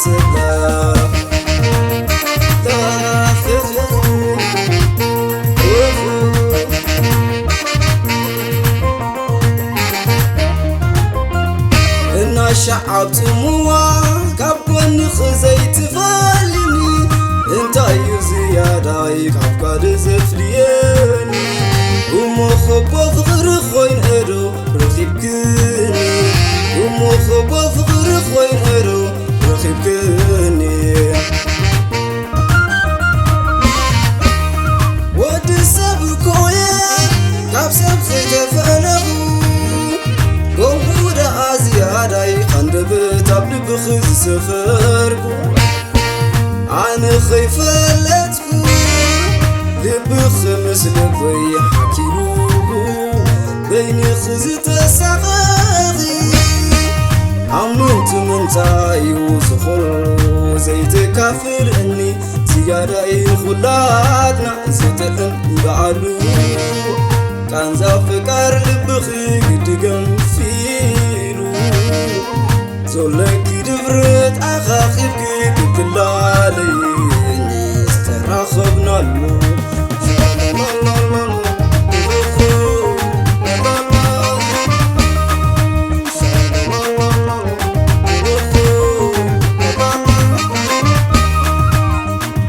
ስላ እናሻዓብ ጽምዋ ካብ ጎንኺ ዘይትፈልኒ፣ እንታይ እዩ ዝያዳይ ካብ ካልእ ዘፍልየኒ? እሞ ኸቦ ፍቕሪ ኾይነ ዶ ረኺብክኒ? እሞ ኸቦ ፍቕሪ ኾይነ ዶ ረኺብክኒ? ወዲ ሰብ እኮ እየ ካብ ሰብ ዝተፈለኹ፣ ከምኡ ደኣ ዝያዳይ ካንደበት ኣብ ልብኺ ዝሰፈርኩ። ኣነ ኸይፈለጥኩ ልብኺ ምስ ልበይ ሓኪሉ፣ በይንኺ ዝተሳቐኺ ኣመንቲ ምንታይ እዩ ዝኹሉ ዘይተካፍልኒ? ዝያዳ እዩ ኹላትና ዝጥዕም በዓሉ፣ ቃንዛ ፍቃር ልብኺ ግዲ ገንፊሉ፣ ዘለኪ ድፍረት ኣኻኺብኪ ክትላለይኒ ዝተራኸብናሉ።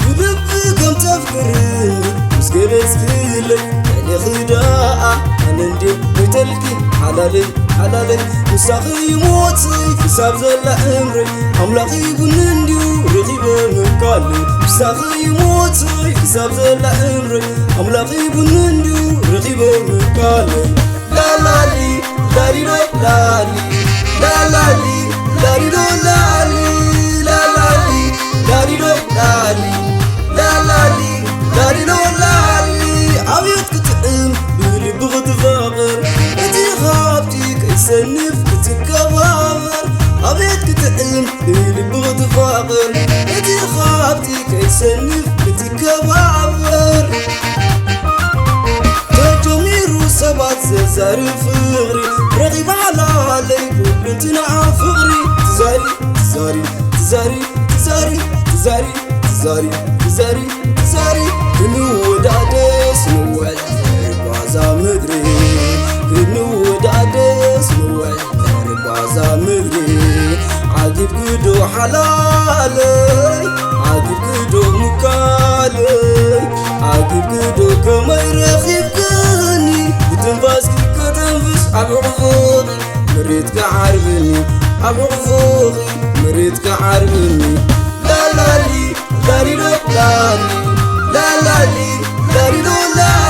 ብልቢ ከም ተፍቅርኒ ምስ ገለጽክለይ፣ በሊኺ ደኣ ኣነ እንድየ ሞይተልኪ ሓላለይ፣ ሓላለይ። ምሳኺ ሞተይ ክሳብ ዘላ እምረይ፣ ኣምላኽ ሂቡኒ እንድዩ ረኺበ ምካለይ። ምሳኺ ሞተይ ክሳብ ዘላ እምረይ፣ ኣምላኽ ሂቡኒ እንድዩ ረኺበ ምካለይ። ላላሊ ላሊሎ ላሊ፣ ላላሊ ላሊሎ ላሊ፣ ላላሊ ላሊሎ ላሊ፣ ላላሊ ላሊሎ ላሊ። ኣብየት ክጥዕም ብልቢ ክትፋቐር፣ እቲ ሃብቲ ከይሰንፍ ክትከባበር። ኣብየት ክጥዕም ብልቢ ክትፋቐር፣ እቲ ሃብቲ ከይሰንፍ ክትከባበር። ተጀሚሩ ሰባት ዘዛርብ ፍቕሪ፣ ረኺባ ሓላለይ ኩሉ እንትንኣ ፍቕሪ። ትዛሪ፣ ትዛሪ፣ ትዛሪ፣ ትዛሪ፣ ትዛሪ፣ ትዛሪ፣ ትዛሪ፣ ትዛሪ። ክንወዳደስ ንውዕል ጓዛ ምድሪ፣ ክንወዳደስ ንውዕል ጓዛ ምድሪ። ዓጊብኪ ዶ ሓላለይ፣ ዓጊብኪ ዶ ምካለይ፣ ዓጊብኪ ዶ ከመይ ረኺብክኒ? ብትንፋስኪ ከተንፍስ ኣብ ሕቑፍኺ፣ መሬት ክዓርብኒ ኣብ ሕቑፍኺ፣ መሬት ክዓርብኒ። ላላሊ ላሊሎ ላሊ፣ ላላሊ ላሊሎ ላሊ።